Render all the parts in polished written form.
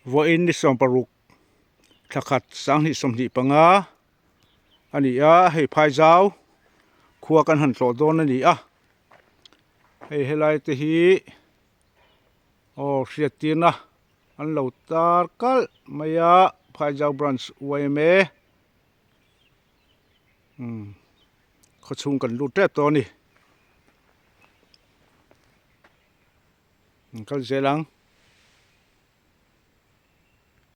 Vawiin ni 16 thla khat 2025 a ni a, hei Phaizau khua kan han tlawh dawn a ni a, hei helai te hi aw hriattirna an lo tar kalh mai a, Phaizau branch yma umm khawchhung kan lut tep tawh a ni. An kal zel ang.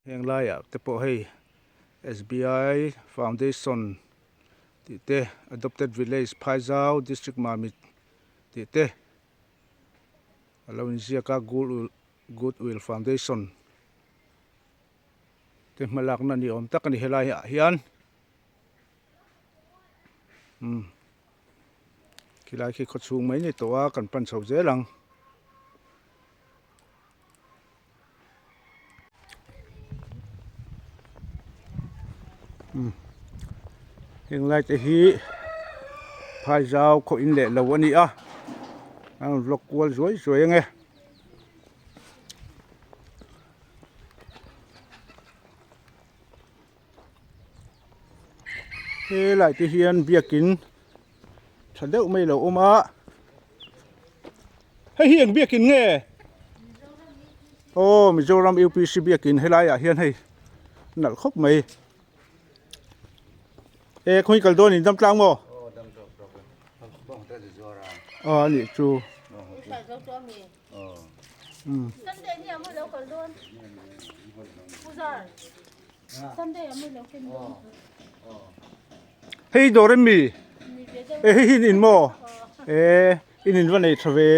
Heng laiah te pawh hei SBI Foundation tih te Adopted Village Phaizau District Mamit tih te a lo inziak a Goodwill Foundation te hmalakna ni awm tak a ni helai ah hian umm. Khilai khi khawchhung mai ni tawh a kan pan chho zel ang. Umm heng lai te hi phaizau khaw in leh lo a ni a a rawn vlog kual zuai zuai ang e. Helai te hian biakin tha deuh mai lo awm a hei hi eng biakin nge aw Mizoram UPC biakin helai ah hian hei nalh khawp mai e khawi kal dawn in dam tlang maw aw a nih chu. Hei dawr em mi? E hei hi in in maw? E in in va nei tha ve.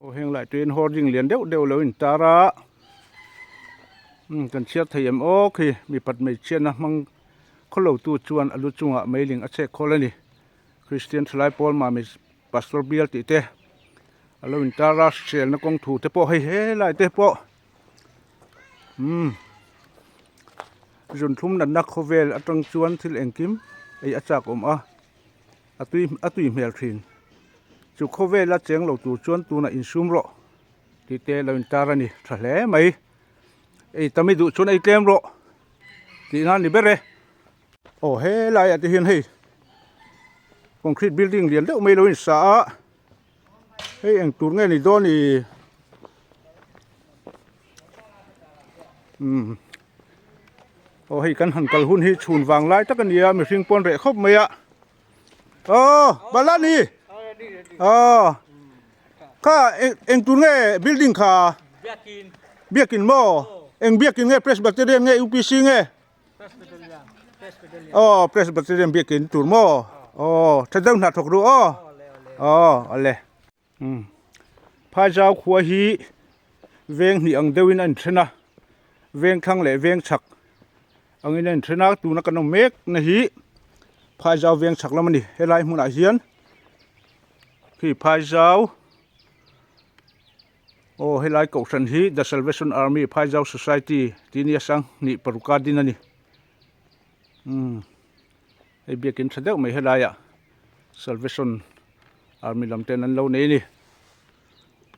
Aw heng lai tuiin hoarding lian deuh deuh lo in tar a. Kan chhiar thei em aw khi mipat hmeichhiatna hmang Khawlo tu chuan a lu chungah meiling a chhek khawl a ni. Kristian thalai pawl Mami Pastor bial tih te a lo intar a, hriselna kawng thu te pawh hei helai te pawh umm zun thlum natna khawvel atang chuan thil engkim ei a chak awm a, a tui a tui hmel thin. Chu khawvela cheng lo tur chuan tunah insum rawh tih te a lo intar a ni tha hle mai. Ei tam i duh chuan ei tlem rawh. Tih nan ni ber e. Aw helai ah te hian hei concrete building lian deuh mai lo in sa a hei eng tur nge ni dawn i umm aw hei kan han kal hun hi chhun vang lai tak a ni a mihring pawn reh khawp mai a aw balani aw Kha eng tur nge building kha? Biakin. Biakin maw? Eng biakin nge Presbyterian nge UPC nge? Presbyterian. Presbyterian. Oh, Presbyterian biakin tur maw? Oh, tha deuh hna thawk ru aw. Oh, ale. Um. Phaizau khua hi veng hnih ang deuhin a inthen a. Veng thlang leh veng chhak angin a inthen a. Tuna kan awm mek na hi Phaizau veng chhak lam a ni. Helai hmunah hian Khi Phaizau aw helai kohhran hi The Salvation Army Phaizau Society tih nia sang hnih paruka din a ni umm hei biakin tha deuh mai helaiah Salvation Army lam ten an lo nei a ni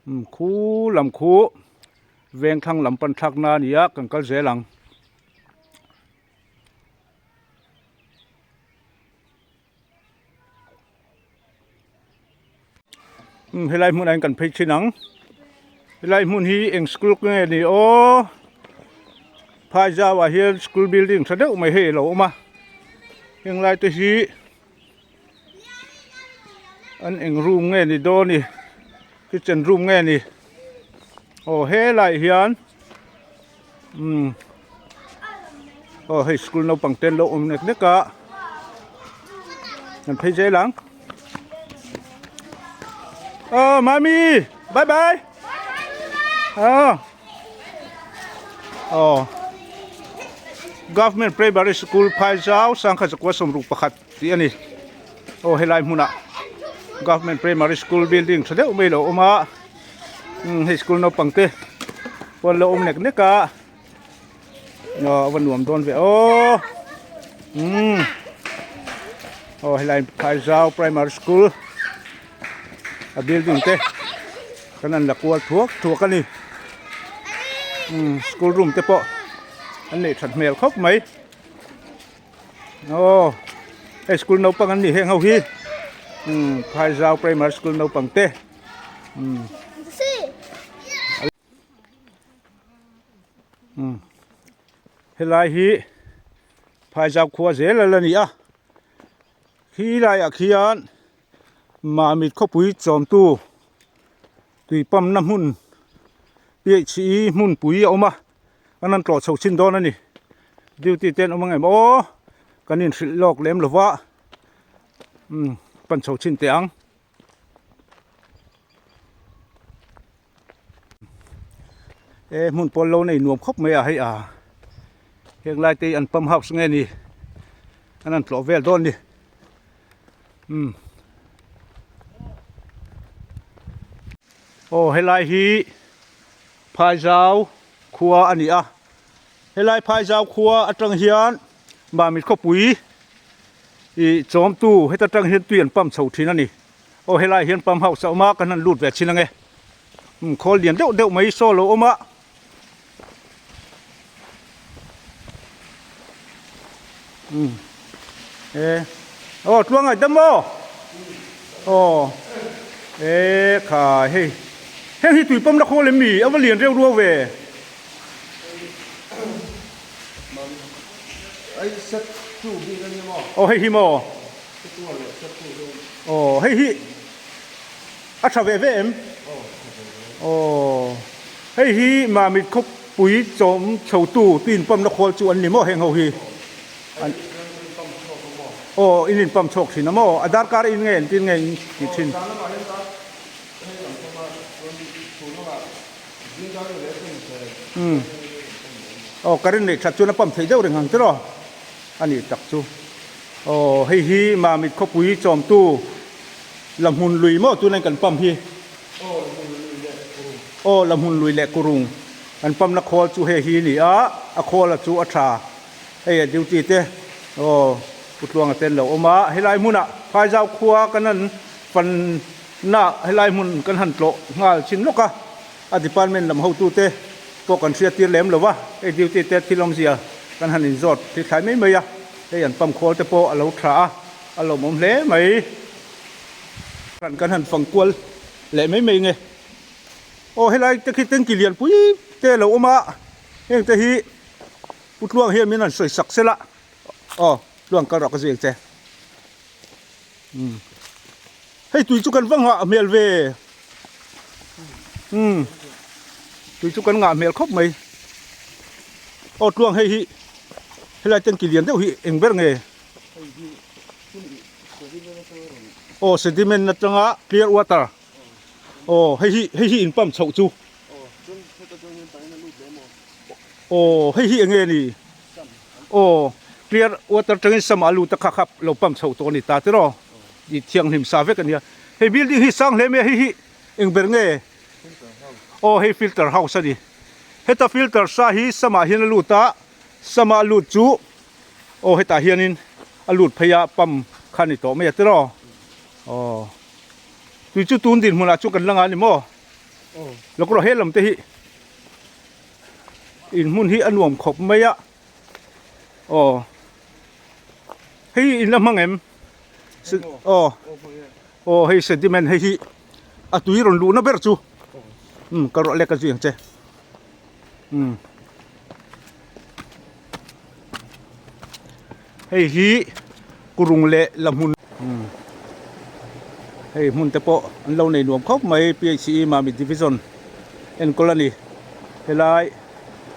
umm khu lam khu vengthlang lam pan thlak na a ni a kan kal zel ang. Umm helai hmunah hian kan phei thin ang helai hmun hi eng school nge ni aw Phaizau ah hian school building tha deuh mai hei a lo awm a heng lai te hi an eng room nge ni dawn ni kitchen room nge ni aw helai hian umm aw hei school naupang te an lo awm nek nek a kan phei zel ang aw mami bye bye aw aw government primary school phaizau sangkhat zakua 61 tih a ni aw helai hmunah government primary school building tha deuh mai a lo awm a umm hei school naupang te pawh an lo awm nek nek a aw a va nuam dawn ve aw umm aw helai phaizau primary school a building te. Kan han la kual thuak thuak a ni. Umm school room te pawh an neih that hmel khawp mai. Aw hei school naupang an ni heng ho hi umm Phaizau primary school naupang te umm umm helai hi Phaizau khua zel a la ni a khi laiah khian Mamit khawpui chawmtu tui pump na hmun PHE hmunpui a awm a an rawn tlawh chho chhin dawn a ni duty te an awm ang em aw kan inhrilh lawk lem lo va umm pan chho chhin teh ang. E hmun pawl lo nei nuam khawp mai a hei a heng lai te hi an pump house nge ni an rawn tlawh vel dawn a ni. Umm aw helai hi Phaizau khua a ni a helai Phaizau khua atang hian Mamit khawpui ih chawmtu heta tang hian tui an pump chho thin a ni aw helai hian pump house a awm a kan han lut ve thin ange umm khawl lian deuh deuh mai saw lo awm a. Umm e aw tluang ai dam aw aw e kha hei heng hi tui pawm na khawl em mi a va lian reuh ruau ve aw hei hi maw aw hei hi A tha ve ve em? Aw. Hei hi Mamit khawpui chawm chhotu tuin pump na khawl chu an ni maw heng ho hi? Aw, in in pump chhuak thin a maw? A darkar in nge engtin nge in tih thin? Umm. Aw, current neih that chuan a pump theih deuh reng ang tiraw? A nih tak chu. Aw, hei hi Mamit khawpui chawmtu La hmun lui maw tunah kan pump hi? Aw la hmun lui leh kurung. Aw la hmun lui leh kurung kan pump na khawl chu hei hi a ni a, a khawl a chu a tha. Hei a duty te aw Pu Tluanga te an lo awm a, helai hmunah Phaizau khua kan han fan na helai hmun kan han tlawh nghal chin lawk a, a department lam hotu te pawh kan hriat tir lem lo va, hei duty te thil awmzia kan han inzawt thlithlai mai mai a, hei an pump khawl te pawh a lo tha a. A lawmawm hle mai. Kan kan han fang kual leh mai mai nge. Aw helai te khi tanki lian pui te a lo awm a, heng te hi Pu Tluang hian min rawn sawi sak sela. Aw Tluang kal rawh ka zui ang che. Umm hei tui chu kan va nghah hmel ve. Umm tui chu kan nghah hmel khawp mai. Aw Tluang hei hi helai tanki lian deuh hi eng ber nge. Aw sediment atanga clear water aw hei hi hei hi in pump chhoh chu aw hei hi enge ni aw clear water atangin sam a lut a kha kha lo pump chhoh tawh a ni ta tiraw i thianghlim sa vek a nia hei building hi sang hle mai a hei hi eng ber nge aw hei filter house a ni heta filter sa hi samah hian a lut a sama a lut chu. Aw hetah hianin a lut phei a pump kha a ni tawh mai a tiraw aw tui chu tun dinhmunah chu kan la ngai a ni maw lawk rawh he lam te hi in hmun hi a nuam khawp mai a aw hei in la hmang em aw aw hei sediment hei hi a tui rawn luhna ber chu umm ka rawh lek a zui ang che umm. Hei hi kurung leh la hmun hei hmun te pawh an lo nei nuam khawp mai PHE Mamit Division enkawl a ni helai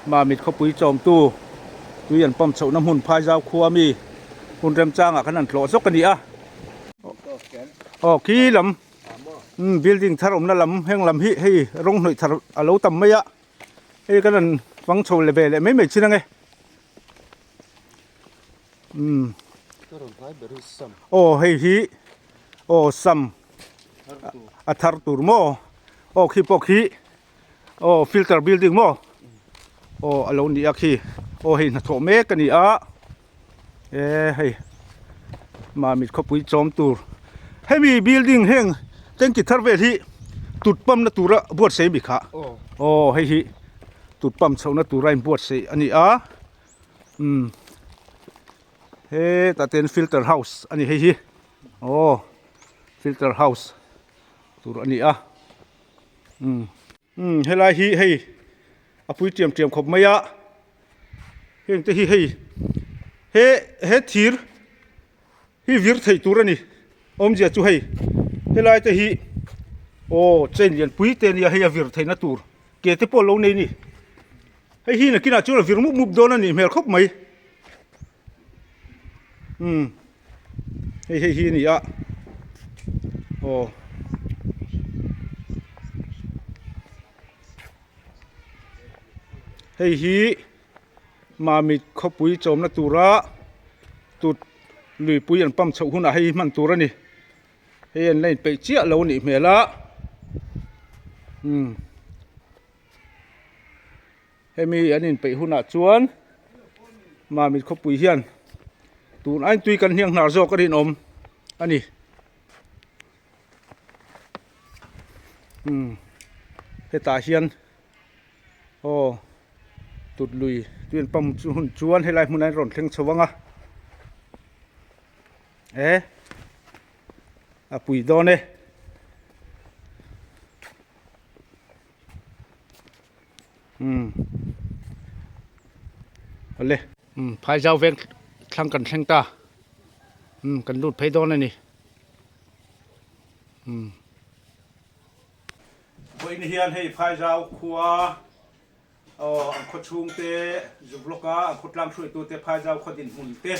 Mamit khawpui chawmtu tui an pump chhohna hmun Phaizau khua mi hun remchangah khan an tlawh zawk a ni a aw khi lam building thar awmna lam heng lam hi hei rawng hnawih thar a lo tam mai a. Hei kan rawn fang chho leh ve leh mai mai chin ange umm aw hei hi aw sam a thar tur maw aw khi pawh khi aw filter building maw aw a lo ni a khi aw hei hnathawh mek a ni a e hei mamit khawpui chawm tur hemi building heng tanki thar vel hi. Tut pump na tura buatsaih mi kha. Aw hei hi tut pump chhohna tura inbuatsaih a ni a. Umm hetah te hian filter house a ni hei hi. Aw filter house tur a ni a. Umm umm helai hi hei a pui tiam tiam khawp mai a. Heng te hi hei he he thir hi vir theih tur a ni awmzia chu hei helai te hi aw chain lian pui te ania hei a vir theihna tur ke te pawh lo nei a ni hei hi nakinah chuan a vir mup mup dawn a nih hmel khawp mai umm hei hei hi a ni a aw. Hei hi Mamit khawpui chawmna tura tut luipui an pump chhoh hunah hei hi hman tur a ni. Hei an la inpeih chiah lo a nih hmel a umm hemi an inpeih hunah chuan Mamit khawpui hian tun aiin tui kan hniang hnar zawk a rinawm a ni. Umm hetah hian aw tut lui tui an pump chu hun chuan helai hmunah hian rawn thleng chho ang a e a pui dawn e. Umm awle umm phai zau veng thlang kan thleng ta umm kan lut phei dawn a ni. Vawiin hian hei Phaizau khua aw an khaw chhung te zu block a an khaw tlang hruaitu te Phaizau khaw dinhmun te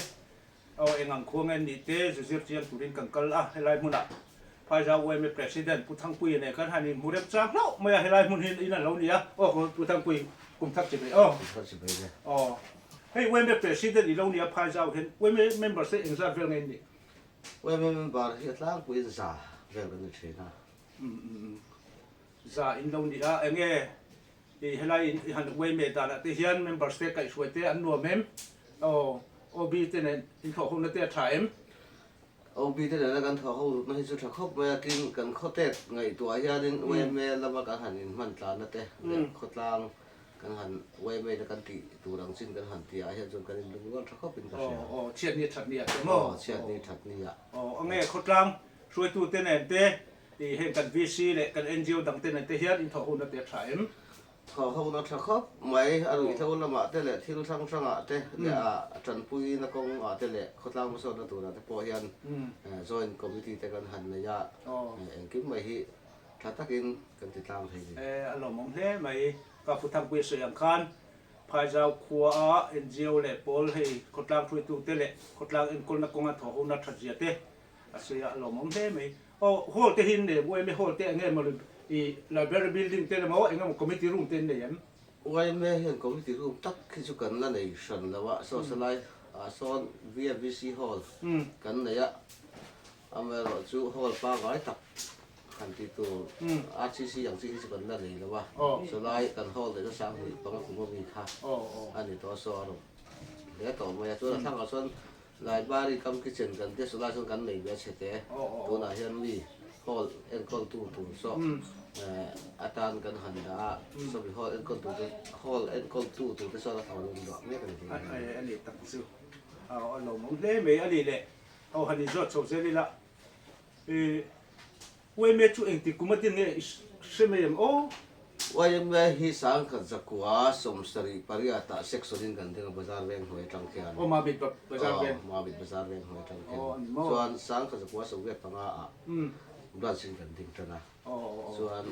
aw eng ang khua nge nih te zu zir chiang turin kan kal a helai hmunah Phaizau yma President Pu Thangpuia nen khan han inhmu rem chang hlauh mai a helai hmun hi in an lo ni a aw Pu Thangpui kum thak chi mai aw aw hei yma President i lo ni a Phaizau hian yma members te engzat vel nge in nih? Yma member hi a tlangpuiin za vel kan ni thin a. Za in lo ni a, enge i helai in i han yma danah te hian members te kaihhruai te an nuam em? Aw OB te nen in thawh hona te a tha em? OB te nena kan thawh hona hi chu tha khawp mai a, tin kan khawtet ngaihtuah hianin yma lama kan han inhman tlanna te leh khawtlang Kan han yma na kan tih tur ang chin kan han tih ah hian chuan kan in lungrual tha khawp in ka hria. Aw aw chhiat ni that ni ah te maw? Aw chhiat ni that ni ah. Aw a nge khawtlang hruaitu te nen te ih heng kan VC leh kan NGO dang te nen te hian in thawh hun a te tha em? Thawh hun a tha khawp mai, a ruihhlo lamah te leh thil hrang hrang ah te leh a tanpui na kawng ah te leh khawtlang hmasawnna tur ah te pawh hian joint committee te kan han nei a, engkim mai hi tha takin kan ti tlang thei ni. A lawmawm hle mai. Ka Pu Thangpuia sawi ang khan Phaizau khua a NGO leh pawl hei khawtlang hruaitute leh khawtlang enkawlna kawnga thawhhona that zia te a sawi a, a lawmawm hle mai. Aw hall te hi an nei em? Yma hall te eng nge maw i library building te emaw eng emaw committee room te an nei em? Yma hian committee room tak hi chu kan la nei hran lo a, saw salai ah sawn VMVC hall kan nei a, Amaherawhchu hall pangngai tak han tih tur RCC ang chi hi chu kan la nei lo a, chulai kan hall neihna sanghnih panga kum ami kha a ni tawh a, saw a rawn hle tawh mai a, chuan a thlangah chuan library cum kitchen kan tia chulai chuan kan nei ve a chhe te, tunah hian mi hall enkawltu tur saw atan kan han dah a, sawmi hall enkawltu te hall enkawltu tur te chuan a thawn in luah mek a ni thei a ni tak chu a lawmawm hle mai a ni le. Aw han inzawt chho zel ila i yma chu engtik kum atin nge i hre mai ang aw? Yma hi sangkhat zakua sawmsarih pariat ah section in kan ding a bazar veng hnuai atang khian. Aw Mamit bazar veng. Aw Mamit bazar veng hnuai atang khian. Aw ani maw. Chuan sangkhat zakua 15 ah branch in kan ding tan a. Chuan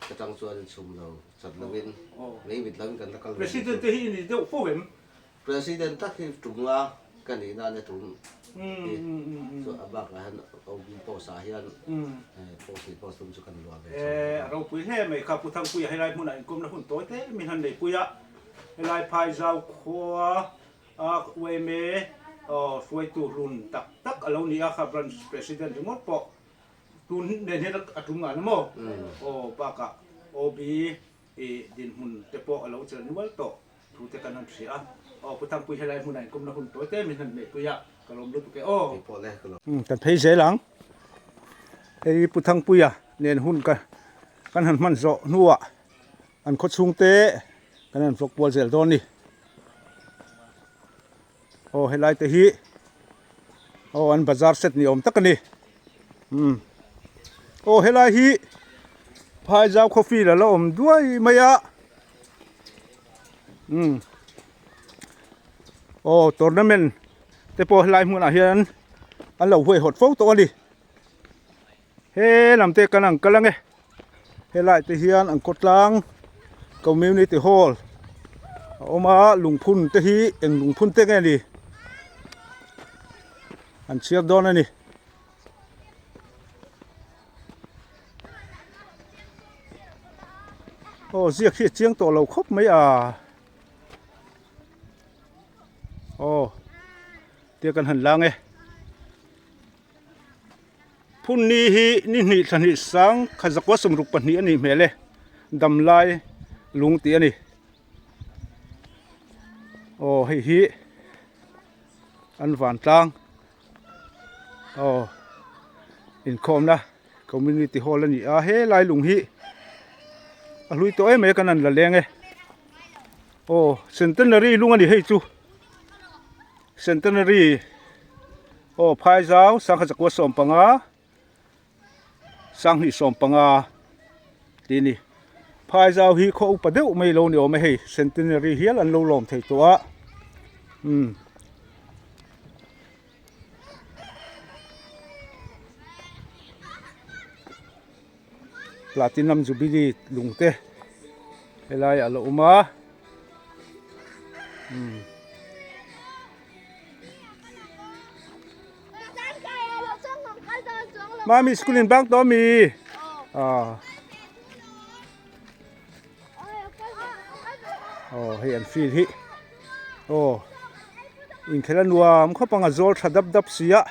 ka tang chuan in chhum lo chat lo in mei mit lo in kan la kal ve. President te hi i ni deuh fo em? President tak hi tumnga ka nih nan e tum hi chu a bakah hian OB post ah hian post nih post tum chu kan luah ve chho. E a ropui hle mai kha Pu Thangpuia helai hmunah inkawmna hun tawi te min han neipui a, helai Phaizau khua a yma hruaitu hlun tak tak a lo ni a kha branch president ringawt pawh tun nen hian a tum ngan a maw? Aw bakah OB i dinhmun te pawh a lo chelh nual tawh. Thu te kan han hria a, aw Pu Thangpui helai hmunah inkumna hun tawi te min han neihpui a, ka lawm lutuk e aw. Kan phei zel ang. Hei Pu Thangpuia. nen hun ka kan han hman zawh hnuah an khaw chhungte kan han vlog kual zel dawn a ni. Aw helai te hi aw an bazar set ni awm tak a ni umm aw helai hi phaizau khawfil a la awm duai mai a umm aw tournament te pawh helai hmunah hian an lo huaihawt fo tawh a ni he lam te kan ang kal ang e helai te hian an khawtlang community hall a awm a lungphun te hi eng lungphun te nge ni an chhiar dawn a ni. Aw ziak hi a chiang tawh lo khawp mai a aw tia kan han lang e. Phun ni hi ni hnih thla hnih sang khat zakua 62 a nih hmel e damlai lung tih a ni aw hei hi an vantlang aw inkhawmna community hall a ni a helai lung hi a hlui tawh em mai a kan han la leng e aw centenary lung a ni hei chu centenary. Aw phaizau sangha zakua 15 sanghnih 15 tih a ni phaizau hi khaw upa deuh mai lo ni awm e hei centenary hial an lo lawm thei tawh a umm platinum jubilee lung te helai ah a lo awm a umm. Mami school in bang tawh ami? Ah. Oh, hei an field hi. Oh. Inkhel a nuam khawp ang a zawl tha dap dap si a.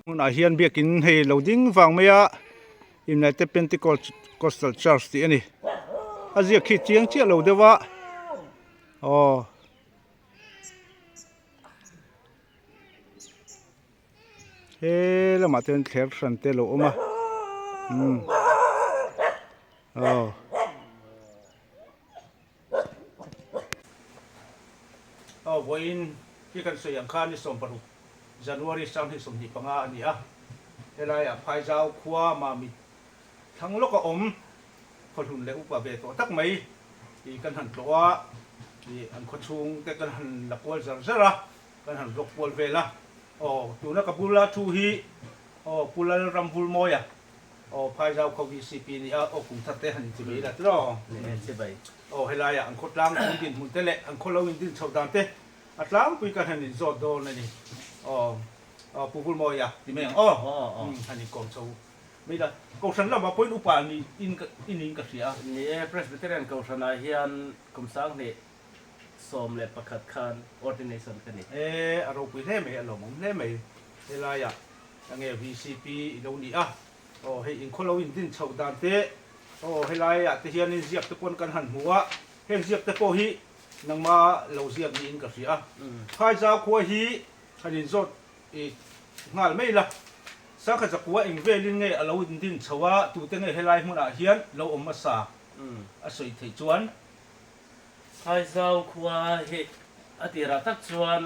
Hmunah hian biakin hei lo ding vang mai a. United Pentecostal Church tih a ni. A ziak khi chiang chiah lo deuh a. Aw. He lamah te hian thler hran te a lo awm a. Umm. Aw. Aw vawiin hi kan sawi ang khan ni 16 January 2025 a ni a, helaiah Phaizau khua Mamit thlang lawk a awm khawhlun leh upa ve tawh tak mai tih kan han tlawh a, ih an khaw chhung te kan han la kual zar zar a, kan han vlog kual vel a, aw tuna ka bula thu hi aw Pu Lalramvulmawia Aw Phaizau khaw VCP ni a, aw kum thar te han inchi mai ila tiraw? Ni e, chi bai. Aw helaiah an khawtlang an dinhmun te leh an khaw lo indin chhoh dan te a tlangpui kan han inzawt dawn a ni. Aw aw Pu Vulmawia ti mai ang aw. Aw aw. Han inkawm chho mai ila. Kohhran lamah pawhin upa ni in ka i niin ka hria a. Ni e, Presbyterian Kohhranah hian kum 2011 khan ordination ka ni. E, a ropui hle mai, a lawmawm hle mai helaiah. Enge VCP i lo nih a? Aw hei inkhaw lo in din chhoh dan te, aw helai ah te hianin ziak te pawn kan han hmu a, heng ziak te pawh hi nangma lo ziak niin ka hria a. Phaizau khua hi han inzawt i nghal mai la, Sangha Zakua eng velin nge a lo in din chho a, tute nge helai hmunah hian lo awm hmasa a sawi theih chuan? Phaizau khua hi a tirah tak chuan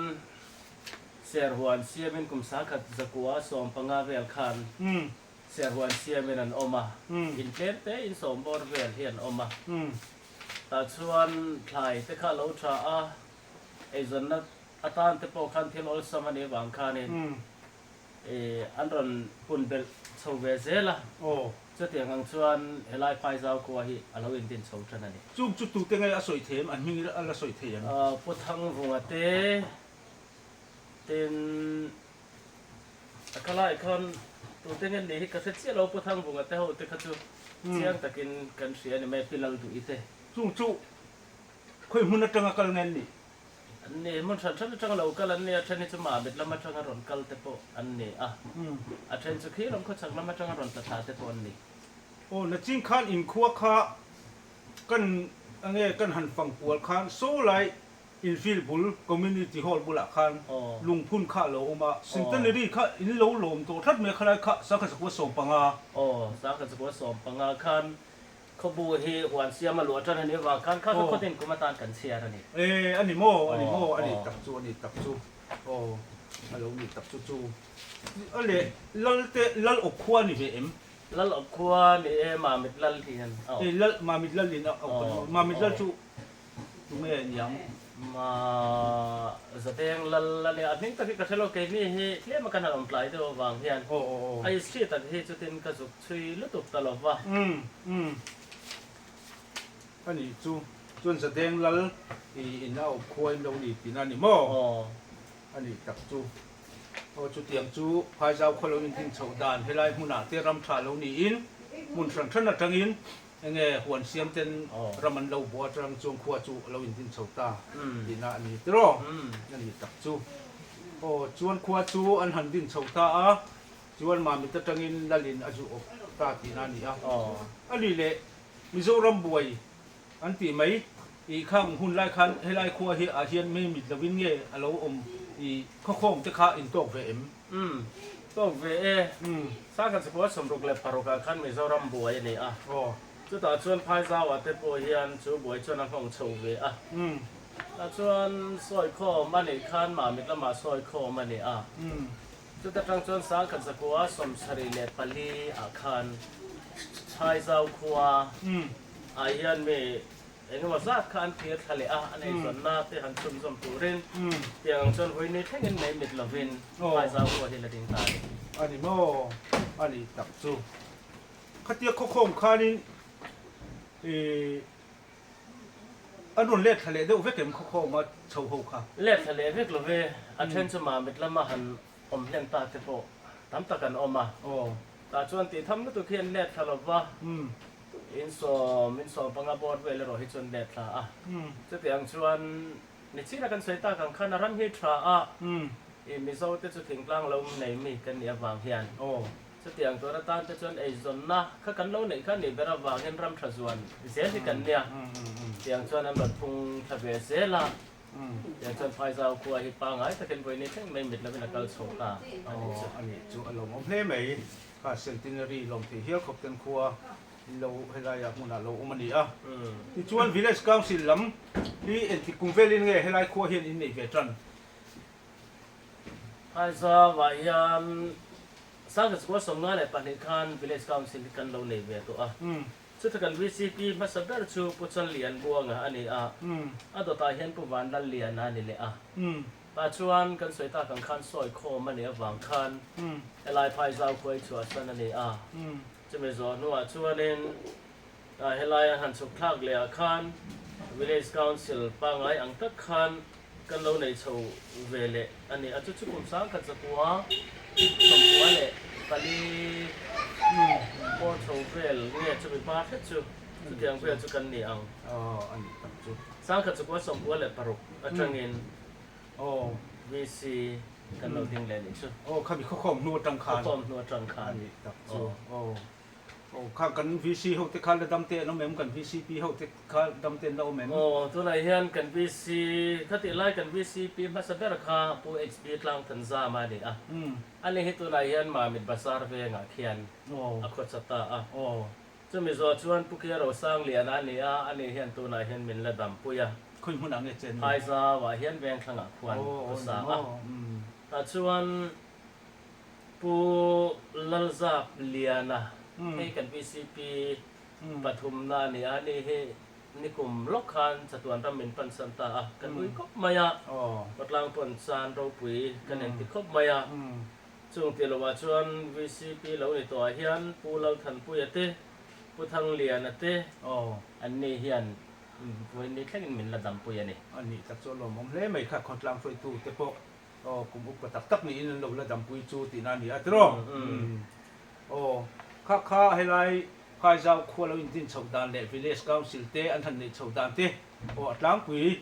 Serhuan siamin kum 1915 vel khan Serhuan siamin an awm a, in tlem te in sawm bawr vel hi an awm a. Tah chuan thlai te kha a lo tha a, eizawnna atan te pawh khan thil awlsam a nih avang khanin an rawn pun belh chho ve zel a. Chutiang ang chuan helai Phaizau khua hi a lo indin chho tan a ni. Chung chu tute nge a sawi thei em? An hming a la sawi thei em? Pu Thangvunga te. Tin, a khalai khan tute nge ni hi ka hre chiah lo, Pu Thangvunga te ho te kha chu chiang takin kan hria a ni mai, Pi Lalduhi te. Chung chu khawi hmun atanga kal nge an nih? An ni, hmun hran hran atanga lo kal an ni, a then hi chu Mamit lam atanga rawn kal te pawh an ni a, a then chu khi lam khawchhak lam atanga rawn tla thla te pawh an ni. Aw, nachin khan inkhua kha kan enge kan han fang kual khan saw lai. Infield bul Community Hall bulah khan lungphun kha a lo awm a, Centenary kha in lo lawm tawh tlat mai a, khalai kha sangkhat zakua 15. Aw, sangkhat zakua 15 khan khawbu hi huan siam a luah tan a nih avang khan kha kha khawtin kum atan kan chhiar a ni. E, a ni maw, a ni maw, a ni tak chu, a ni tak chu, aw, a lo ni tak chu chu. A leh Lal te, Lal awp khua a ni ve em? Lal awp khua ni e, Mamit Lal hian a awp. E, Lal, Mamit Lal in a awp a ni maw? Mamit Lal chu Tunge niang? Ma Zadeng lal a nia, a hming tak hi ka hre lo, keini hi tlem a kan han awm tlai deuh avang hian a history tak hi chutin ka zuk chhui lutuk ta lo va. Umm umm a nih chu, chuan Zadeng lal i in a awp khua in lo ni tihna a ni maw? A nih tak chu. Aw chutiang chu Phaizau khaw lo inhlim chhoh dan helai hmunah te ram tha lo niin hmun hran hran atangin Enge huan siam ten ram an lo bua atang chuan khua chu a lo indin chho ta tihna a ni tiraw? A ni tak chu. Aw chuan khua chu an han din chho ta a, chuan Mamit atangin Lalin a zu awp ta tihna a ni a. A ni leh Mizoram buai an tih mai i khang hun lai khan helai khua hi ah hian Mamit lovin nge a lo awm i khawkhawm te kha intawk ve em? Umm, tawk ve e. Sangha chhukua 66 ah khan Mizoram buai a ni a. Chutah chuan Phaizau-ah te pawh hian chu buai chuan a nghawng chho ve a. Tah chuan sawi khawm a nih khan Mamit lamah sawi khawm a ni a. Chuta tang chuan Sangha chhukua 74 ah khan Phaizau khua ah hian mi Eng emaw zat kha an thlir thla leh a, an eizawnna te han chhunzawm turin tiang ang chuan vawi ni thlengin mai mit lovin Phaizau khua hi la ding ta a ni. A ni maw? A ni tak chu. Khatia khawkhawm khanin ih an rawn let thla leh deuh vek em khawkhawma chho ho kha? Let thla leh vek lo ve, a then chu Mamit lama han awm hlen ta te pawh tam tak an awm a. Tah chuan tih tham lutuk hi an let thla lo va. Insawm, insawm panga bawr vel erawh hi chuan let thla a. Chuti ang chuan nichina kan sawi tak ang khan a ram hi tha a, i Mizo te chu thingtlang lo nei mi kan nih avang hian chuti ang tur atan te chuan eizawnna kha kan lo neih kha nih ber avang hian ram tha zuan zel hi kan nia. Tiang chuan an rawn phung thla ve zel a. Tiang chuan Phaizau khua hi pangai takin vawiin thleng mai mit lovin a kal chho ta a nih chu. A nih chu a lawmawm hle mai. Kha Centenary lawm thei hial khawp ten khua in lo helaiah hmunah lo awm a ni a. Tichuan Village Council lam hi engtik kum velin nge helai khua hian in neih ve tan? Phaizauah hian Sangkhat 52 khan Village Council hi kan lo nei ve tawh a. Chuta kan VCP hmasa ber chu Pu Challian Buanga a ni a, a dawtah hian Pu Vanlalliana a ni leh a. Tah chuan kan sawi tak ang khan sawi khawm a nih avang khan helai Phaizau khua hi chhuahsan a ni a. Chumi zawh hnuah chuanin helai an han chhuk thlak leh ah khan Village Council pangngai ang tak khan Kan lo nei chho ve leh a ni. A chu chu kum 1994 pawr chho vel nge chumi hma hret chu chutiang vel chu kan ni ang. 1996 atangin VC kan lo ding leh nih chu. Khawkhawm hnu atang khan. Aw kha kan VC ho te kha la dam te an awm em? Kan VCP ho te kha dam te an la awm em? Aw tunah hian kan VC khatih lai kan VCP hmasa ber kha Pu HB Tlangthanzama a ni a. Ani hi tunah hian Mamit Bazar vengah khian a khawcha ta a. Chumi zawh chuan Pu Kia Rosangliana a ni a, ani hian tunah hian min la dampui a. Khawi hmunah nge chen? Phaizauah hian Vengthlangah khuan ka sa a. Tah chuan Pu Lalzap Liana hei kan VCP pathumna a ni a, ani hi nikum lawk khan chatuan ram min pansan ta a, kan ui khawp mai a, khawtlang pawn chan ropui kan inti khawp mai a, chung tih lohah chuan VCP lo ni tawhah hian Pu Lalthanpuia te, Pu Thangliana te anni hian vawiin ni thlengin min la dampui a ni. A nih tak chu a lawmawm hle mai kha khawtlang hruaitu te pawh. Aw, kum upa tak tak niin an lo la dampui chu tihna a ni a tiraw? Aw, kha kha helai Phaizau khua lo indin chhoh dan leh Village Council te an han neih chhoh dan te aw a tlangpui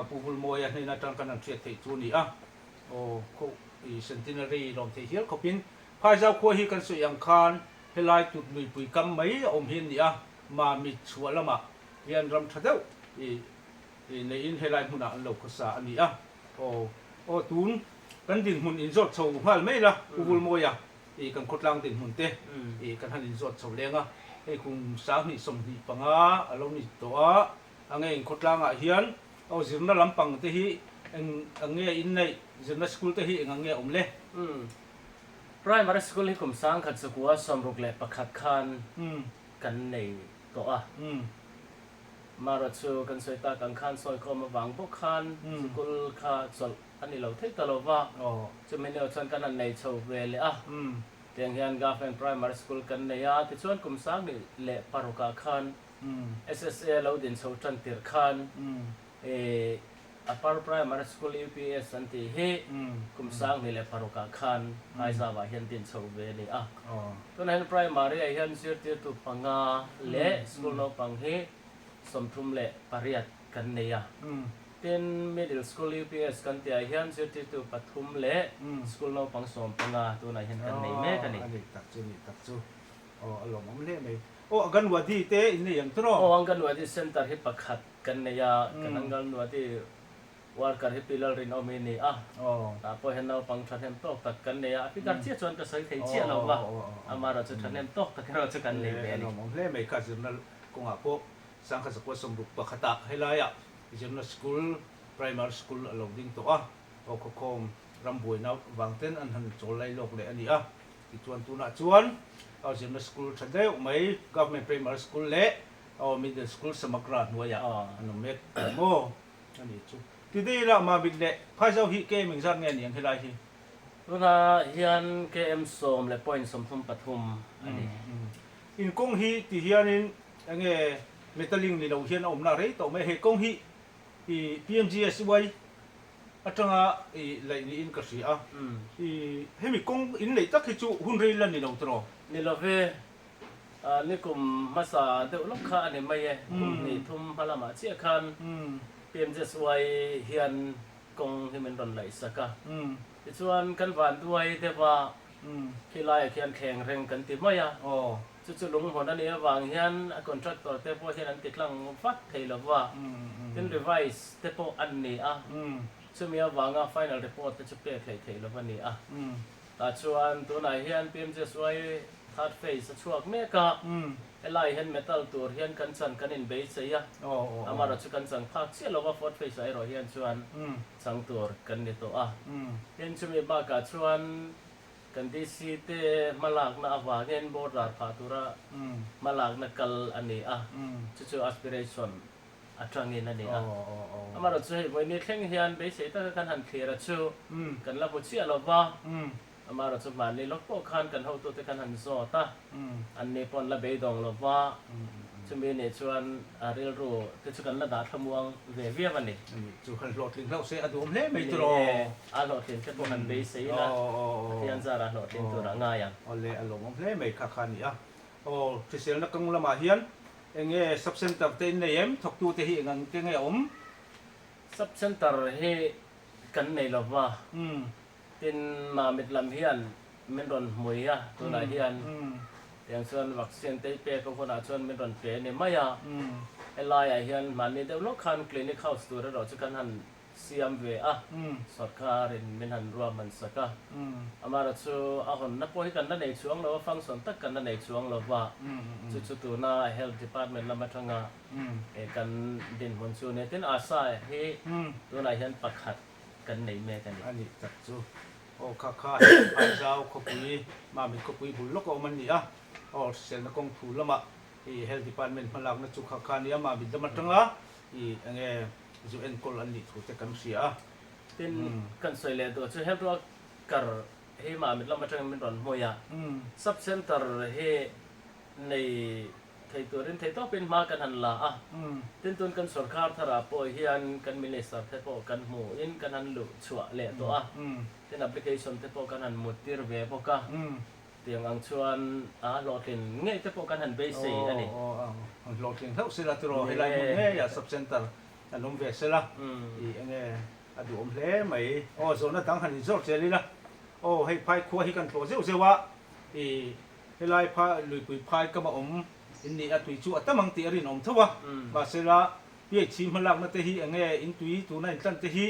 Pu Vulmawia hnen atang kan han hriat theih chu a ni a. Aw, khaw i Centenary lawm theih hial khawpin Phaizau khua hi kan sawi ang khan helai tut luipui kam mai a awm hi a ni a, Mamit chhuah lamah hian ram tha deuh i. Neiin helai hmunah an lo khawsa a ni a. Aw, aw tun kan dinhmun inzawt chho nghal mai la, Pu Vulmawia, i kan khawtlang dinhmun te i kan han inzawt chho leng a. Hei kum 2025 a lo ni tawh a, a nge in khawtlangah hian aw zirna lampang te hi eng ang nge in neih, zirna school te hi eng ang nge awm le? Primary school hi kum 1961 khan kan nei tawh a. Marawh chu kan sawi tak ang khan sawi khawm avang bawk khan sikul kha chawlh a ni lo thei ta lo va, chumi neo chuan kan han nei chho ve leh a, tiang hian Government Primary School kan nei a, tichuan kum 2006 ah khan SSA lo din chho tan tirh khan i Upper Primary School, UPS, an tih hi kum 2006 ah khan Aizawah ah hian din chho ve a ni a. Tunah hian Primary ah hian zirtirtu panga leh school naupang hi 38 kan nei a. Tin, Middle School, UPS, kan tih ah hian zirtirtu pathum leh school naupang 15 tunah hian kan nei mek a ni. A nih tak chu, a nih tak chu. Aw, a lawmawm hle mai. Aw, Anganwadi te in nei ang tawh? Aw, Anganwadi Centre hi pakhat. Kan nei a, kan Anganwadi worker hi Pi Lalrinawm hi a ni a, tah pawh hian naupang thahnem tawk tak kan nei a, a figure chiah chuan ka sawi thei chiah lo va, amaherawh chu thahnem tawk tak erawh chu kan nei ve a ni. Lawmawm hle mai kha zirna kawngah pawh 1961 ah helaiah zirna school, primary school a lo ding tawh a, aw khawkhawm ram buaina vang ten an han chawl lai lawk leh a ni a, tichuan tunah chuan aw zirna school tha deuh mai government primary school leh Aw middle school Samagra hnuaiah an awm mek ang maw? A nih chu. Today ila Mamit leh Phaizau hi KM engzat nge a ni ang helai hi? Tunah hian KM sawm leh point 33 a ni. In kawng hi ti hianin enge metalling ni lo hian a awmna rei tawh mai. He kawng hi i PMGSY atanga i laih niin ka hria a. I hemi kawng in neih tak hi chu hun rei la ni lo tawh? Ni lo ve. Ni kum hmasa deuh lawk kha a ni mai e, kum hnih thum hma lamah chiah khan PMJSY hian kawng hi min rawn laihsak a. Tichuan kan van duai deuh a, khi laiah khian thleng reng kan ti mai a. Chu chu lunghmun a nih avang hian a contractor te pawh hian an ti tlang vat thei lo va, tin revise te pawh an ni a, chumi avanga final report te chu pek hleih theih lo a ni a. Tah chuan tunah hian PMJSY Third phase a chhuak mek a, helai hian metal tur hian kan chan kan inbeisei a, amaherawh chu kan chang phak chiah lo va, fourth phase ah erawh hian chuan chang tur kan ni tawh a. Tin, chumi bakah chuan kan DC te hmalakna avangin border phah tura hmalakna kal a ni a, chu chu aspiration atangin a ni a. Amaherawh chu hei vawiin thleng hian beisei taka kan han thlir a chu kan la hmu chiah lo va. Amaherawh chu hmanni lawk pawh khan kan hotute kan han zawt a, anni pawh an la beidawng lo va, chumi nih chuan a rilru te chu kan la dah thlamuang ve viau a ni. Chu han hlawhtling hlauh se a duhawm hle mai tur aw. Ni e, a hlawhtlin te pawh han beisei ila, Pathian zarah hlawhtling tur a ngai ang. Awle, a lawmawm hle mai kha kha a ni a. Aw, hriselna kawng lamah hian eng nge sub centre te in nei em? Thawktute hi eng ang te nge a awm? Sub centre hi kan nei lo va. Tin, Mamit lam hian min rawn hmui a, tunah hian tiang chuan vaccine te hi pek a hunah chuan min rawn pe a ni mai a. Helaiah hian hmanni deuh lawk khan clinic house tur erawh chu kan han siam ve a, sawrkarin min han ruahman sak a. Amaherawh chu a hawnna pawh hi kan la nei chuang lo a, function tak kan la nei chuang lo va, chu chu tuna Health Department lam atanga kan dinhmun chu nia. Tin, ASHA hi tunah hian pakhat kan nei mek a ni. A nih tak chu. Aw kha kha hei Phaizau khawpui, Mamit khawpui bul lawk a awm an ni a. Aw hriselna kawng thu lamah i Health Department hmalakna chu kha kha a nia, Mamit lam atanga i enge zu enkawl an nih thu te kan hria a. Tin, kan sawi leh duh chu Health Worker hi Mamit lam atangin min rawn hmui a, Sub Centre hi nei Thei turin thei tawpin hma kan han la a, tin tun kan sorkar tharah pawh hian kan minister te pawh kan hmuhin kan han luh chhuah leh tawh a, tin application te pawh kan han mut tir ve bawk a, tiang ang chuan a hlawhtlin ngei te pawh kan han beisei a ni. Aw aw han hlawhtling hlauh sela tiraw helai hmun ngeiah sub centre an awm ve sela i enge a duhawm hle mai. Aw zawhna dang han inzawr zel ila aw hei phai khua hi kan tlawh zeuh zeuh a i Helai phai luipui phai kam a awm in nih a tui chu a tam ang tih a rinawm tho a, mahsela PHC hmalakna te hi enge in tui tuna in tlan te hi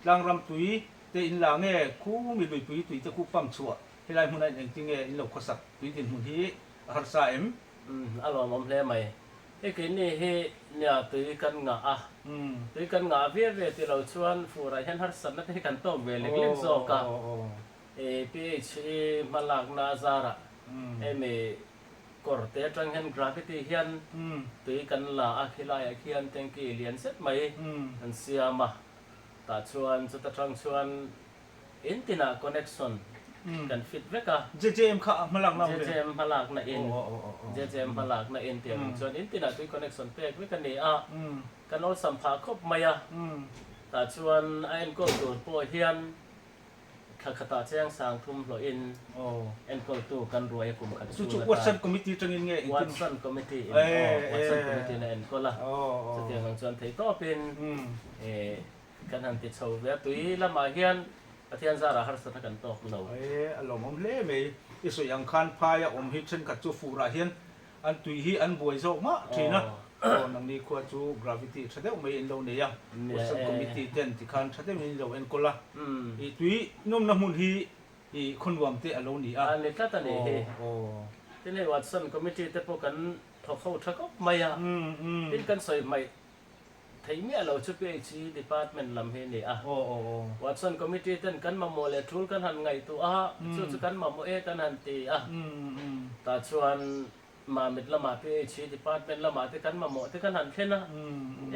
tlangram tui te in la nge khu mi luipui tui te khu pump chhuah helai hmuna in engti nge in lo khawsak tui dinhmun hi a harsa em? Umm a lawmawm hle mai. Hei keini hi nia tui kan ngah a, tui kan ngah viau ve ti lo chuan furah hian harsatna te hi kan tawk ve lek lek zawk a. PHE hmalakna a zarah hemi kawr te atang hian gravity hian tui kan la a, khilaiah khian tanky lian zet mai an siam a, tah chuan chuta tang chuan in tinah connection kan fit vek a. JJM kha hmalakna awm ve? JJM hmalakna in, JJM hmalakna in tih ang chuan in tinah tui connection pek vek a ni a, kan awlsam phah khawp mai a, tah chuan a enkawl tur pawh hian Thla khatah cheng sang thum hlawhin enkawltu kan ruai a kum khat chhung atan. Chu chu Watson Committee atangin nge engtin? Watson Committee in aw, Watson Committee in a enkawl a. Chutiang ang chuan thei tawpin kan han ti chho ve a. Tui lamah hian Pathian zarah harsatna kan tawk lo. E, a lawmawm hle mai. I sawi ang khan phaia awm hi thenkhat chu furah hian An tui hi an buai zawk mah thin a, aw nangni khua chu gravity tha deuh mai in lo nei a, Western Committee ten tikhan tha deuhin in lo enkawl a, i tui nawmna hmun hi i khaw nuam te a lo ni a. A ni tlat a nih hi. Tin hei Watson Committee te pawh kan thawk ho tha khawp mai a, tin kan sawi hmaih Theih miah lo chu PHE department lam hi a ni a. Watson committee ten kan mamawh leh tul kan han ngaihtuah a, chu chu kan mamawh e kan han ti a. Tah chuan Mamit lamah PHE department lamah te kan mamawh te kan han thlen a,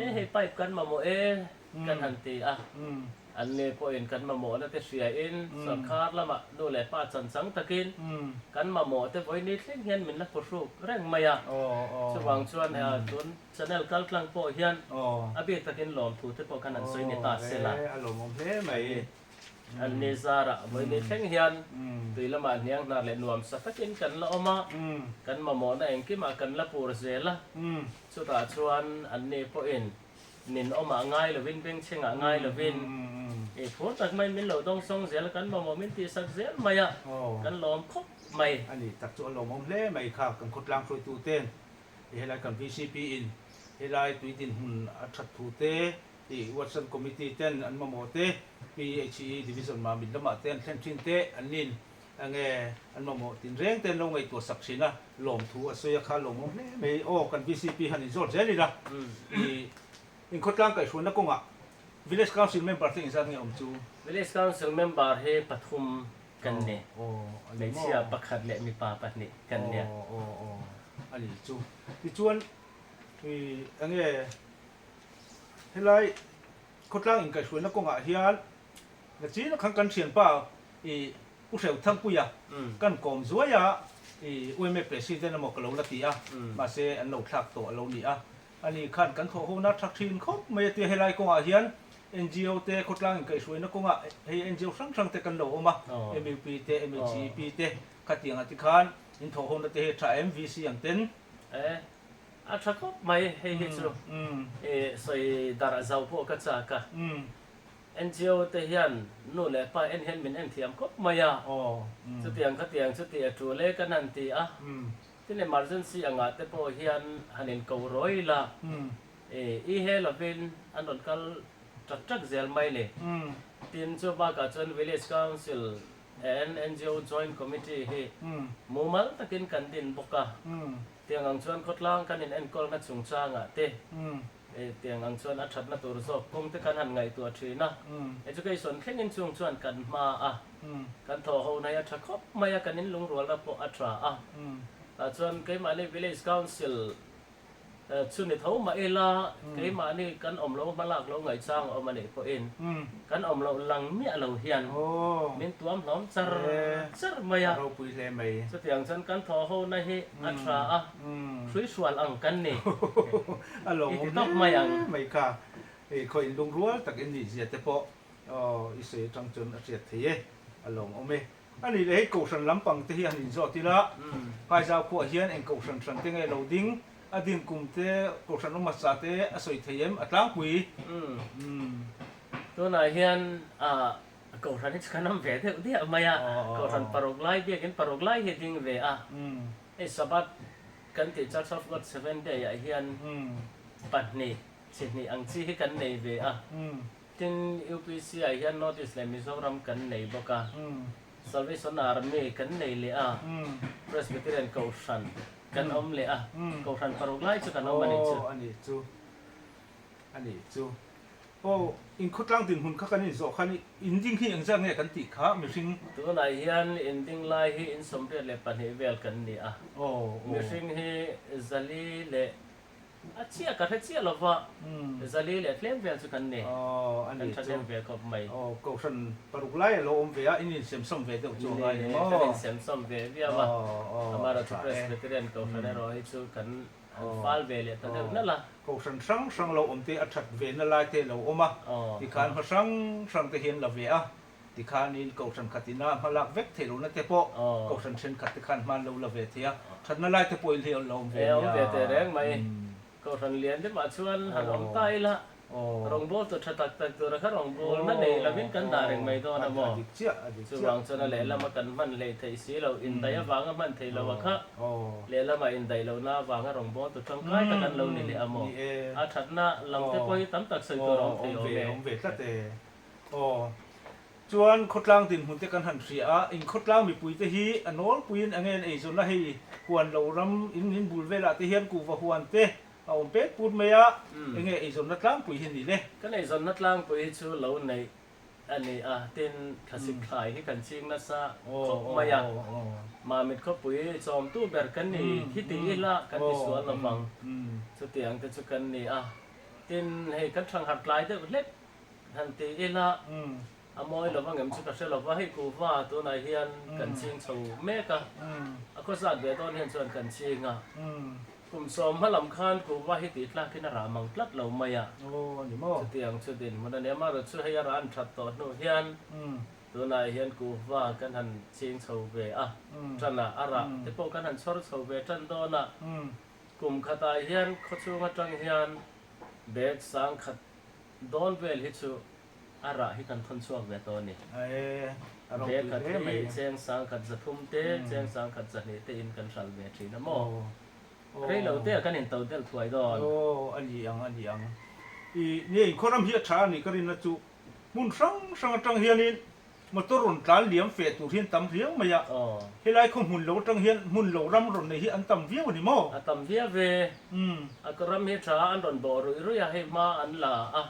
e hei pipe kan mamawh e kan han ti a. An ni pawhin kan mamawhna te hriain sorkar lamah nu leh pa chanchang takin kan mamawh te vawiin thleng hian min la phuhruk reng mai a. Chuvang chuan tun Channel kal tlang pawh hian a bik takin lawmthu te pawh khan an sawi ni ta se la. A lawmawm hle mai. An ni zarah vawiin thleng hian tui lamah hniang hnar leh nuam sa takin kan la awm a, kan mamawhna engkimah kan la pur zel a, chutah chuan an ni pawhin nin awmah ngai lovin bengchhengah ngai lovin i phur tak maiin min lo dawngsawng zel a, kan mamawh min tihsak zel mai a, kan lawm khawp mai. A ni tak chu a lawmawm hle mai kha kan khawtlang hruaituten I helai kan vcp in helai tui dinhmun a that thu te, i Watson Committee ten an mamawh te, PHE Division Mamit lamah te an thlen thin te, an nin enge an mamawh tin reng te an lo ngaihtuah sak thin a, lawmthu a sawi a kha lawmawm hle mai. Aw kan vcp han inzawt zel ila i inkhawtlang kaihhruaina kawngah Village Council member te inzat nge awm chu? Village Council member hi pathum kan ni. Hmeichhia pakhat leh mipa pahnih kan nia. Aw aw aw a ni chu. Tichuan i enge helai khawtlang inkaihhruaina kawngah hian nachin khan kan thianpa i Pu Hreuthangpuia kan kawm zuai a, i UMA President emaw ka lo la ti a, mahse an lo thlak tawh a lo ni a. Ani khan kan thawh hona tha thin khawp mai a tia helai kawngah hian NGO te khawtlang inkaihhruaina kawngah hei NGO hrang hrang te kan lo awm a, MUP te, MHEP te khatiang ah tikhan in thawh hona te hi tha em VC ang ten. E, a tha khawp mai hei hi chu i sawi darh zau pawh ka chak a. NGO te hian nu leh pa en hian min en thiam khawp mai a, chutiang khatiang chu tih a tul e kan han ti a. Tin emergency angah te pawh hian han in ko rawi la, i he lovin an rawn kal ṭak ṭak zel mai ni. Tin chu bakah chuan Village Council and NGO Joint Committee hi mumal takin kan din bawk a. Tiang ang chuan khawtlang kan in enkawlna chungchangah te, tiang ang chuan a ṭhatna tur zawk kawng te kan han ngaihtuah ṭhin a. Education thlengin chung chuan kan hma a. Kan thawh ho na hi a tha khawp mai a, kan inlungrualna pawh a tha a. Tah chuan keimahni Village Council chu ni tho mah ila, keimahni kan awm lo hmalak lo ngaihchang a awm a nih pawhin kan awm loh lang miah lo hian min tuam hlawm char char mai a. Chutiang chuan kan thawh ho na hi a tha a, hruihrual ang kan ni. I ti tawp mai ang. Khaw inlungrual tak in nih zia te pawh Aw, i sawi atang chuan a hriat thei e, a lawmawm e. A nih leh hei Kohhran lampang te hi han inzawt ila, Phaizau khuah hian eng Kohhran hran te nge lo ding, a din kum te, Kohhran awm hmasa te a sawi thei em, a tlangpui. Umm. Tunah hian ah Kohhran hi chu kan awm ve deuh diah mai a, Kohhran paruk lai, biakin paruk lai hi a ding ve a. Hei Sabbath kan tih Church of God Seventh Day ah hian pahnih. Chi hnih ang chi hi kan nei ve a. Tin, UPC ah hian North East leh Mizoram kan nei bawk a. Salvation Army kan nei leh a. Presbyterian Kohhran kan awm leh a. Kohhran paruk lai chu kan awm a nih chu. Aw, a nih chu. A nih chu. Aw, inkhawtlang dinhmun kha kan inzawh khan in ding hi engzat nge kan tih kha mihring? Tunah hian in ding lai hi in 82 vel kan ni a. Mihring hi zali leh A chiah ka hre chiah lo va, zali leh tlem vel chu kan ni. Kan tha deuh ve khawp mai. Aw, Kohhran paruk lai a lo awm ve a, in insemsawm ve deuh chu a ngai ni maw? Kan insemsawm ve viau a, amaherawhchu Presbyterian Kohhran erawh hi chu kan han fal ve leh ta deuh nalh a. Kohhran hrang hrang lo awm te a that ve na lai te lo awm a, tikhan hma hrang hrang te hian la ve a. Tikhanin Kohhran khat ina hma lak vek theih lohna te pawh Kohhran thenkhat te khan hma an lo la ve thei a, thatna lai te pawh i hliah lo awm ve nia. Awm ve teh reng mai. Kohhran lian deuhah chuan han awm ta ila, rawngbâwl tur tha tak tak tura kha rawngbâwlna nei lovin kan dah reng mai dawn a maw? Chuvang chuan a lehlama kan hman hleih theih si lo, indaih avanga hman theih loh a kha, lehlama indaih lohna avanga rawngbâwl tur tangkai tak an lo ni leh a maw? A thatna lam te pawh hi tam tak sawi tur a awm thei awm e. Aw. Chuan khawtlang dinhmun te kan han hria a, in khawtlang mipui te hi a nawlpuiin enge an eizawn a, hei huan lo ram in in bul velah te hian kuhva huan te a awm pek put mai a, enge eizawnna tlangpui hi ni le? Kan eizawnna tlangpui hi chu lo neih a ni a, tin thlasik thlai hi kan ching nasa khawp mai a, Mamit khawpui chawmtu ber kan ni hi ti ila kan ti sual lo vang, chutiang te chu kan ni a, tin hei kan thangharh tlai deuh hlek. Han ti ila, a mawi lo vangem chu ka hre lo va, hei kuhva tunah hian kan ching chho mek a, a khawsat ve dawn hian chuan kan ching a, kum 10 hma lam khan kuhva hi tih tlakin a rah mang tlat lo mai a, chutiang chu dinhmun a ni a, amaherawhchu chu hei a rah an that tawh hnu hian tunah hian kuhva kan han ching chho ve a, tan a, a rah te pawh kan han chhawr chho ve tan dawn a, kum khatah hian khawchhung atang hian bag sangkhat Dawn vel hi chu a rah hi kan thawn chhuak ve tawh a ni. Bag khat hi cheng sangkhat 300 te, cheng sangkhat 200 te in kan hral ve thin a maw? Rei lo te ah kan in to delh thuai dawn. Aw, a ni ang, a ni ang. I, nia inkhawram hi a tha a ni ka rinna chu hmun hrang hrang atang hianin Motor rawn tlan liam feh tur hian tam riau mai a, helai khaw hmun lo atang hian hmun lo ram rawn nei hi an tam viau a ni maw? A tam viau ve. A ka ram hi tha an rawn bawh ruih ruih a, hei hma an la a,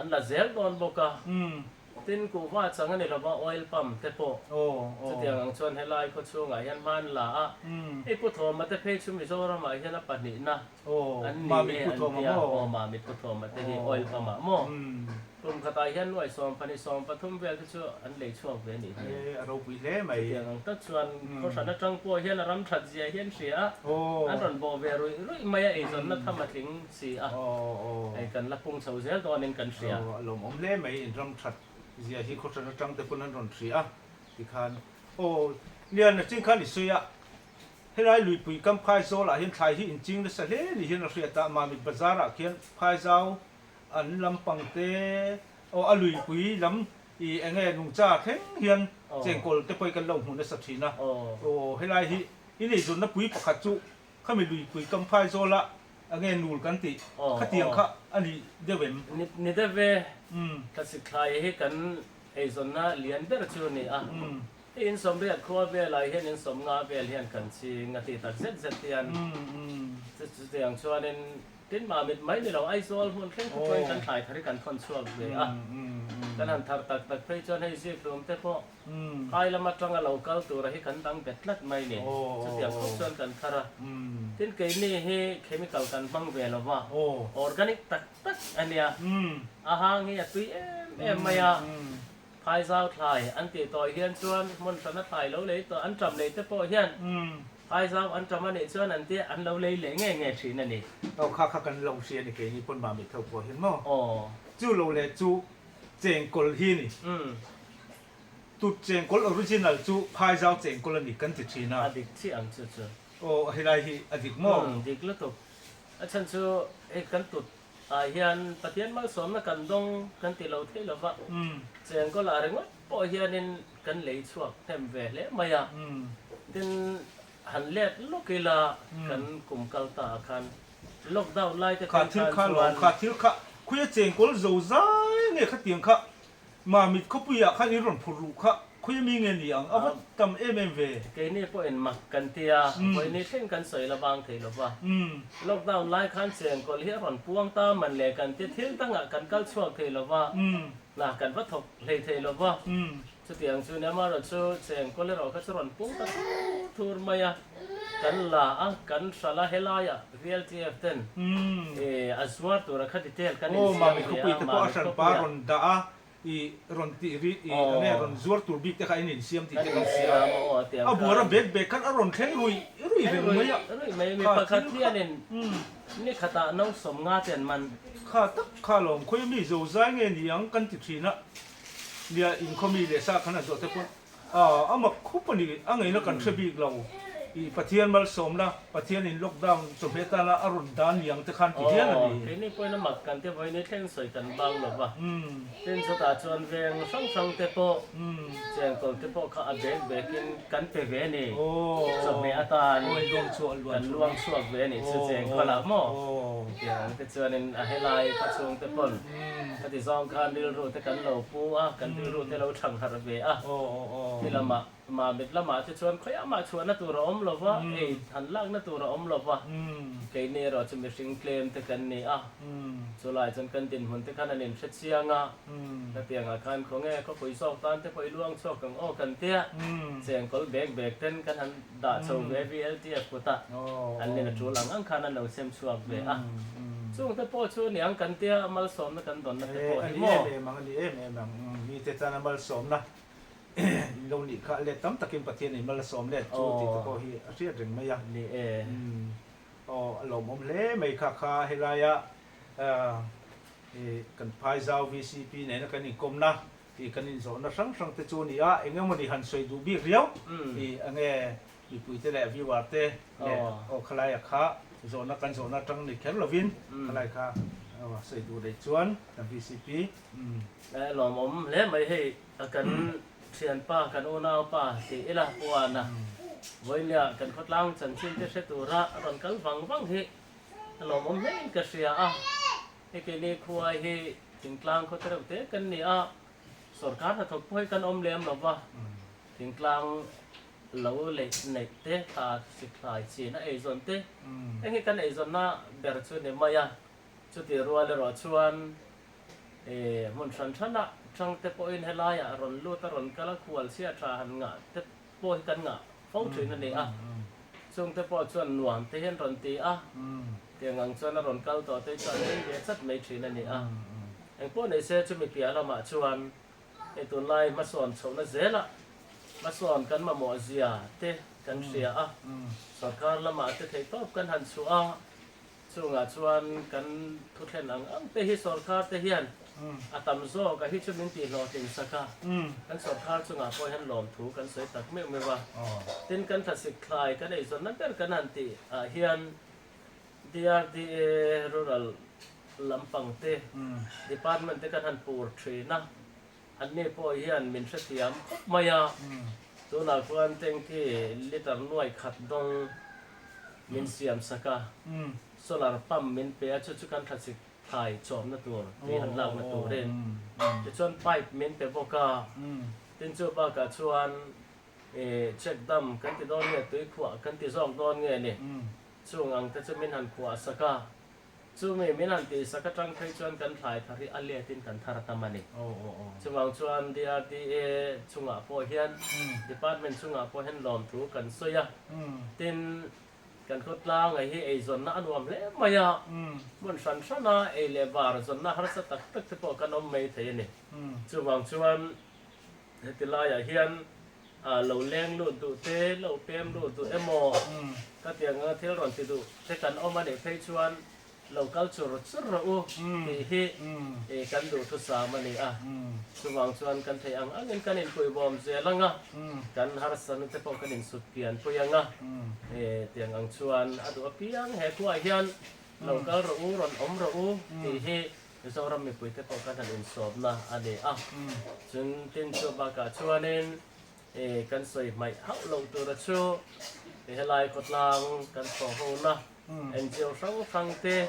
an la zel dawn bawk a. Tin, kuhva chang a ni lova oil pump te pawh chutiang ang chuan helai khaw chhungah hian hma an la a. Hei Pu Thawma te phei chu Mizoramah hian a pahnihna an ni e an tia, aw Mamit Pu Thawma te hi oil pump ah maw? Kum khatah hian nuai 12 13 vel te chu an lei chhuak ve a nih hmel. E, a ropui hle mai. Chutiang ang tak chuan khawhran atang pawh hian a ram that zia hian hria a, an rawn bawh ve ruih ruih mai a, eizawnna tham a tling si a, hei kan la pung chho zel dawnin kan hria. Aw, a lawmawm hle mai, in ram that zia hi khawhran atang te pawn an rawn hria a, tikhan aw Lian a ching khan i sawi a, helai luipui kam Phaizawl ah hian thlai hi in ching nasa hle ni hian a hriat a, Mamit bazar ah khian Phaizau An lampang te aw a luipui lam i enge nungcha thleng hian chengkawl te pawh hi kan lo hmu nasa thin a. Aw helai hi i neizunna pui pakhat chu khami luipui kam phai zawla enge nul kan tih khatiang kha a ni deuh em? Ni deuh ve, thlasik thlai hi kan eizawnna lian ber chu a ni a. Hei in 80 khua velah hian in 50 vel hian kan ching a ti tak zet zet hian chutiang chuanin Tin Mamit mai ni lo Aizawl hmun thleng thu pawhin kan thlai thar hi kan thawn chhuak ve a, kan han thar tak tak phei chuan hei zikhlum te pawh phai lam atanga lo kal tura hi kan dang bet tlat mai ni, chutiang khawp chuan kan thar a. Tin keini hi chemical kan hmang ve lo va, organic tak tak a nia, a hang hi a tui em em mai a, phai zau thlai an tih tawh hian chuan hmun hrana thlai lo lei tawh an ṭam lei te pawh hian Phai zau an ṭam a nih chuan an tia an lo lei leh ngei ngei ṭhin a ni. Aw kha kha kan lo hria a ni keini pawn Mamit ho pawh hian maw? Aw. Chu lo leh chu chengkawl hi a ni. Tut chengkawl original chu phai zau chengkawl a ni kan ti ṭhin a. A dik chiah ang chu chu. Aw helai hi a dik maw? Umm dik lutuk. A chhan chu hei kan tut ah hian Pathian malsawmna kan dawng kan ti lo thei lova, chengkawl ah ringawt pawh hianin kan lei chhuak hnem ve hle mai a, tin han let lawk ila kan kum kal ta ah khan Lockdown lai te Kha phei thil khan kha lawm chuan. kha thil kha khuia chengkawl zo zai nge khatiang kha Mamit khawpuiah khan in rawn phur luh kha khuia mi nge ni ang a va tam em em ve. Keini pawhin mak kan ti a, vawiini thleng kan sawi la vang thei lo va. Lockdown lai khan chengkawl hi a rawn puang ta man le kan ti thil dangah kan kal chhuak thei lo va, hna kan va thawk hlei thei lo va. Chutiang chu nia amaherawh chu chengkawl erawh kha chu rawn pung ta thur thur mai a, kan la a, kan hralh a, helaiah VLTF ten a zuar tura kha detail kan Aw insiam Mami ve khawpui a, te pawh a Mami hran pa khawpuiah. rawn dah a, i rawn tih ri i enge rawn zuar tur bik te kha in insiam tih Kan te kan hria insiam a, aw tiang a buara khan. bek bek khan a rawn thleng ruih ruih Thleng reng ruih mai a, ruih mai, mi kha pakhat thil kha hianin ni khatah no 50 te an man. Kha tak kha lawm khawi mi zo zai nge ni ang kan ti thin a. Nia inkhawmi leh sa khan a zawh te pawn a mak khup a ni, a ngeina kan hre bik lo. I Pathian malsawmna, Pathian in lockdown chawhmeh tana a rawn dan liang te khan ti hial a Aw, ni. keini pawhin a mak kan te vawiin i thleng sawi kan bang lo va. Tin chutah chuan veng hrang hrang te pawh, chengkawl te pawh kha a bek bekin kan pe ve a ni. Chawhmeh atan kan luang chhuak ve a ni chu chengkawlah maw? Tiang te chuanin a helai khawchhung te pawn. Khati zawng khan rilru te kan lo pu a, kan rilru te lo thang harh ve a. Ti lamah Mamit lamah te chuan khawiah mah chhuahna tur a awm lo va, ei han lakna tur a awm lo va. Keini erawh chu mihring tlem te kan ni a, chulai chuan kan dinhmun te khan an inhre chiang a. Khatiangah khan khawnge khawpui zawk tan te pawh i luang chhuak ang aw kan tia, chengkawl bek bek ten kan han dah chho ve VLTF kutah an nen a tul ang ang khan an lo sem chhuak ve a. Chung te pawh chu niang kan tia malsawmna kan dawnna te pawh A hi ni maw? em em ang, a ni em em ang. Mite tana malsawmna in lo nih kha let tam takin Pathian in mal a sawm let chu tih te pawh hi a hriat reng mai a. Ni e. Aw a lawmawm hle mai kha kha helaia kan Phaizau VCP nena kan inkawmna Tih kan inzawhna hrang hrang te chu a ni a, eng emawni han sawi duh bik riau i enge mipui te leh viewer te leh aw khalai a kha zawhna kan zawhna atang ni kher lovin khalai kha sawi duh rei chuan kan VCP. E lawmawm hle mai hei kan thianpa kan unaupa tih ila puana vawinia kan khawtlang chanchin te hre tura a rawn kal vang vang hi a lawmawm hlein ka hria a. Hei keini khua hi thingtlang khaw tereuh te kan ni a, sorkar hnathawk pawh hi kan awm lem lo va, thingtlang lo leh neih te, thla sik thlai chin a eizawn te, heng hi kan eizawnna ber chu ni mai a, chutih rual erawh chuan hmun hran hranah tang te pawhin helaiah rawn lut a rawn kal a, khual chhia tha han ngah te pawh hi kan ngah fo thin a ni a, chungte pawh chuan nuam te hian rawn ti a, tiang ang chuan a rawn kal tawh te chuan nui ve chat mai thin a ni a. Engpawh nei se chumi piah lamah chuan hei tunlai hmasawn chhohna zelah hmasawn kan mamawh zia te kan hria a, sorkar lamah te theihtawp kan han chhuah a, Chungah chuan kan thuthlen ang ang te hi sorkar te hian a tam zawk a hi chu min tih hlawhtlin sak a, kan sorkar chungah pawh hian lawmthu kan sawi tak meuh meuh a. Tin, kan thlasik thlai kan eizawnna ber kan han tih ah hian DRDA Rural lampang te department te kan han pur thin a, anni pawh hian min hrethiam khawp mai a, tunah khuan tanky liter nuai khat dawng min siam sak a, solar pump min pe a, chu chu kan thlasik thlai chawmna tur tui han lakna turin tichuan pipe min pe bawk a, tin chu bakah chuan check dam kan ti dawn nge tui khuah kan ti zawk dawn nge ni, chung ang te chu min han khuah sak a. Chumi min han tih sak atang phei chuan kan thlai thar hi a letin kan thar tam a ni. Chuvang chuan DRDA chungah pawh hian department chungah pawh hian lawmthu kan sawi a. Tin, kan khawtlang ei hi eizawnna a nuam hle mai a, hmun hran hrana ei leh bar zawnna harsa tak tak te pawh kan awm mai thei a ni. Chuvang chuan heti laiah hian lo leng lut duh te, lo pem lut duh emaw ka ti ang anga thil rawn ti duh te kan awm a nih phei chuan lo kal chur chur rawh u tih hi kan duhthusam a ni a. Chuvang chuan kan theih ang angin kan inpuibawm zel ang a, kan harsatna te pawh kan insut pian pui ang a, tiang ang chuan a duh apiang he khuaah hian lo kal rawh u, rawn awm rawh u tih hi Mizoram mipuite pawh kan han insawmna a ni a, chun tin chu bakah chuanin kan sawi hmaih hauh loh tura chu helai khawtlang kan thawh hona. NGO hrang hrang te,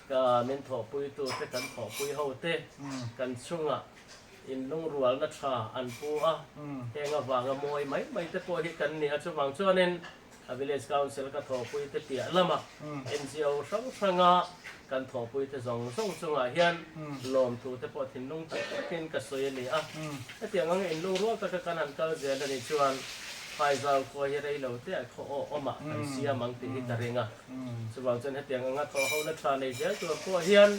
ka min thawhpuitu te, kan thawhpui ho te, kan chungah inlungrualna tha an pu a, heng avanga mawi mai mai te pawh hi kan ni a, chuvang chuanin a Village Council ka thawhpui te piah lama NGO hrang hranga kan thawhpui te zawng zawng chungah hian lawmthu te pawh thinlung tak takin ka sawi a ni a. Hetiang anga inlungrual taka kan han kal zel a nih chuan Phaizau khua hi rei lo te ah khaw aw awmah kan siam ang tih hi ka ring a. Chuvang chuan hetiang anga thaw hona tha nei zel tur pawh hian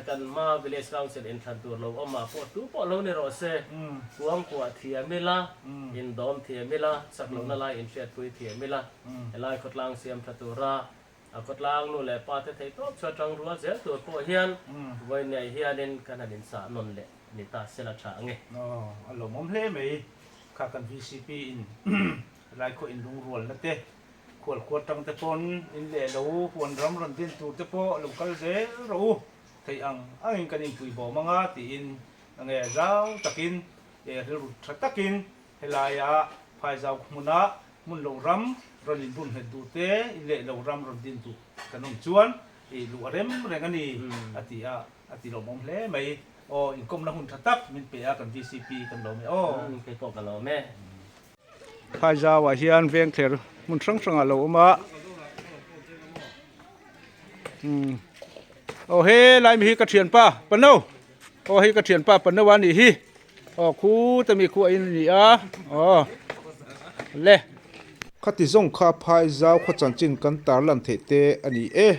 kan hma Village Council inthlan tur lo awmah pawh tu pawh lo ni rawh se, kuangkuah thiam ila, indawm thiam ila, chak lohna lai inhriatpui thiam ila, helai khawtlang siam tha tura a khawtlang nu leh pa te thei tawp chu a tang rual zel tur pawh hian vawiinei hianin kan han insah nawn leh ni ta sela tha ang e. Aw, a lawmawm hle mai kha kan VCP in helai khaw inlungrualna te Khualkhuar tang te pawn in leh lo huan ram rawn din tur te pawh lo kal zel rawh u, theih ang angin kan inpui bawm anga tiin a nge zau takin leh rilru tha takin helaia phaizau hmuna hmun lo ram rawn inbun nghet duh te in leh lo ram rawn din duh kan awm chuan ih luh a rem reng a ni a ti a, a ti lawmawm hle mai. Aw inkawmna hun tha tak min pe a kan VCP kan lawm e aw. Kei pawh ka lawm e. Phaizauah hian vengthler hmun hrang hrangah a lo awm a umm aw helai mi hi ka thianpa pano aw hei ka thianpa pano a nih hi aw khuta mi khu a in a ni a aw le. Khati zawng kha Phaizau khaw chanchin kan tarlan theih te a ni e.